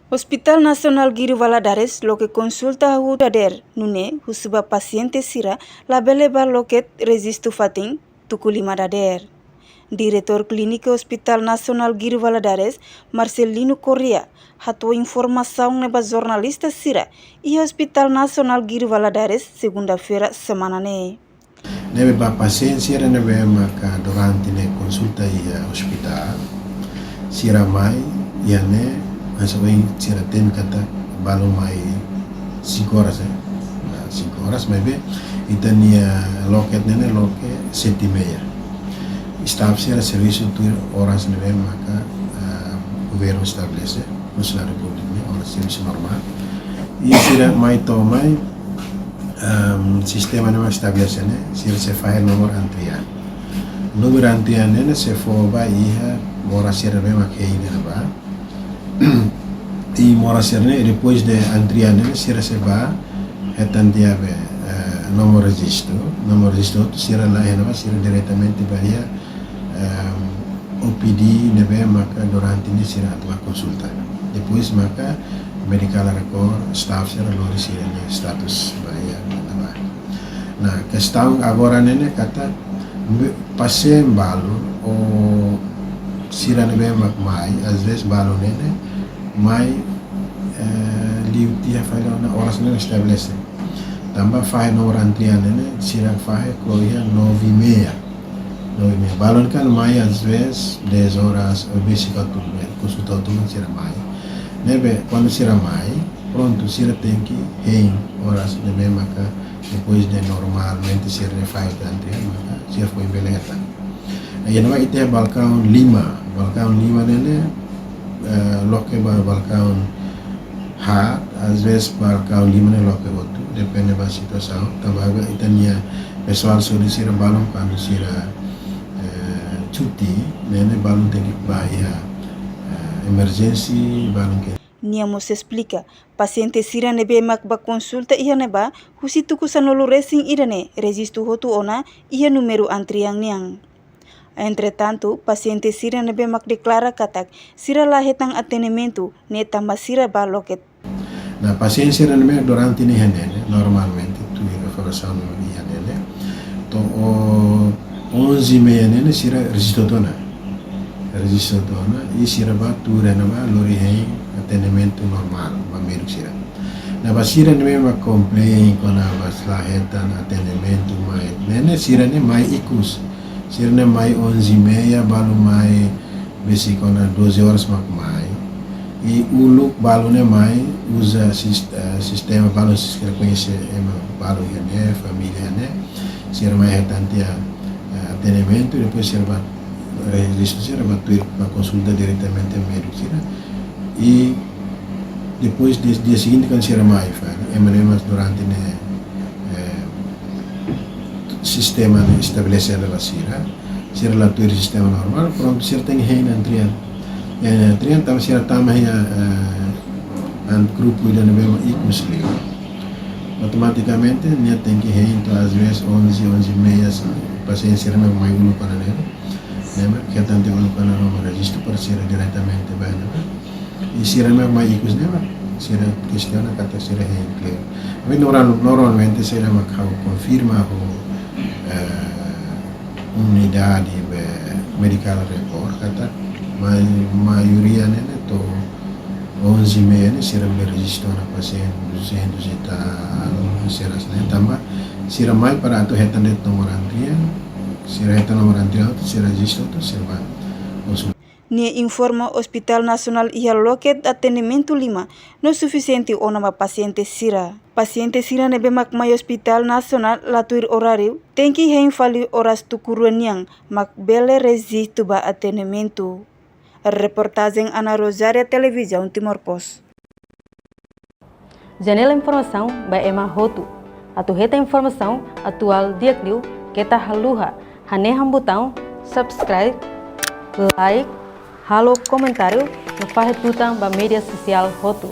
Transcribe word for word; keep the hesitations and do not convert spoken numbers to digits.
Hospital Nasionál Guido Valadares loke konsulta hahú dadeer, nune'e husu ba pasiente sira labele ba loket rejistu fatin tuku lima dadeer. Diretór Klínika Hospital Nasionál Guido Valadares, Marcelino Corrêa, hato'o informasaun ne'e ba jornalista sira iha Hospital Nasionál Guido Valadares, segunda-feira semana ne'e. Ne'ebé ba pasiente sira ne'ebé maka durante ne'e konsulta iha ospitál, sira mai iha ne'e, masa oin sira temi katak balun mai cinco horas, eh. Nah, cinco horas, maibé ita-nia loket ne'e ne'e loke sete e meia. Staff sira servisu tuir oras ne'ebé maka, ah, governu estabelese, funsionáriu públiku ne'e, oras servisu normál. I sira mai to'o mai, ehm, sistema ne'e mak estabelese ne'e, sira sei fahe númeru antrian. Númeru antrian ne'e sei fó ba iha moras sira ne'ebé mak hein ne'ebá. I moras sira ne'e, depois de antrian ne'e, sira sei ba hetan tiha be, eh, númeru rejistu. Númeru rejistu hotu sira la iha ne'ebá, sira diretamente ba iha, ehm, O P D ne'ebé maka durante ne'e sira atu ba konsulta. Depois maka medical record, staff sira lori sira-nia status ba iha ne'ebá. Nah, kestaun agora ne'e ne'e katak be-, pasiente balun ou sira ne'ebé mak mai, às vezes balun ne'e ne'e mai, eh, liu tiha fali ona oras ne'ebé estabelese. Tanba fahe númeru antrian ne'e ne'e, sira fahe ko'alia nove e meia. Nove e meia. Balun kan mai, às vezes, dez horas, ou besik atu, konsulta hotu mak sira mai. Ne'ebé, kuandu sira mai, prontu, sira tenke hein oras ne'ebé maka depois de normalmente sira ne'e fahe antrian, maka sira foin bele hetan. Iha ne'ebá ita iha balkaun lima, balkaun lima ne'e ne'e, eh, loke ba balkaun haat, às vezes balkaun lima ne'e loke hotu, depende ba situasaun. Tanba ita-nia pesoál saúde sira balun kuandu sira, eh, cuti, ne'e ne'e balun tenke ba iha, eh, emergency, balun ke. Nia mós esplika, pasiente sira ne'ebé mak ba konsulta iha ne'ebá, husi tuku sanulu-resin-ida ne'e, rejistu hotu ona iha númeru antrian nian. Entretantu, pasiente sira ne'ebé mak deklara katak sira la hetan atendimentu ne'e tanba sira ba loket. Nah, pasiente sira ne'ebé durante ne'e iha ne'e ne'e, normalmente, tuir informasaun ne'ebé iha ne'e ne'e, to'o onze e meia ne'e ne'e sira rejistu hotu ona. Rejistu hotu ona, i sira ba tuur iha ne'ebá, lori hein atendimentu normál ba médiku sira. Nah, ba sira ne'ebé mak komplain kona-ba la hetan atendimentu mai ne'e ne'e, sira ne'e mai ikus. Sira ne'e mai onze e meia, balun mai besik ona doze horas mak mai. I uluk balun ne'e mai uza sis-, eh, sistema balun sira koñese ema balun iha ne'e, família iha ne'e. Sira mai hetan tiha, eh, atendimentu, depois sira ba, eh, rejistu sira ba tuir ba konsulta diretamente médiku sira. I depois de, dia seguinte kuandu sira mai fali, ema ne'ebé mak durante ne'e, eh, sistema ne'e estabelese ba sira, sira la tuir sistema normál, prontu sira tenke hein antrian. Hein antrian, tanba sira tama iha, eh, an grupu ida ne'ebé mak ikus liu. Automatikamente, nia tenke hein to'o às vezes onze, onze e meia, sa-, pasiente sira ne'ebé mai uluk ona ne'e. Ne'e mak hetan tiha uluk ona númeru rejistu para sira diretamente ba ne'ebá. I sira ne'ebé mai ikus ne'e mak sira kestiona katak sira hein kleur. Tapi normal-, normalmente sira mak ha'u konfirma ho, eh, unidade be medical record katak mai-, maioria ne'e ne'e to'o onze e meia ne'e sira bele rejistu ona pasiente duzentos e tal, sira ne'e tanba sira mai para atu hetan de'it númeru antrian, sira hetan númeru antrian, sira rejistu, sira ba konsulta. Nia informa Hospital Nasionál iha loket atendimentu lima no sufisiente ona ba pasiente sira. Pasiente sira ne'ebé mak mai Hospital Nasionál la tuir oráriu, tenke hein fali oras tuku rua nian, mak bele rejistu ba atendimentu. Reportajen Ana Rosária, Televizaun Timor Post. Janela informasaun ba ema hotu. Atu hetan informasaun atuál di'ak liu, keta haluha hanehan butaun subscribe, like, halo komentáriu, no fahe tutan ba média sosiál hotu.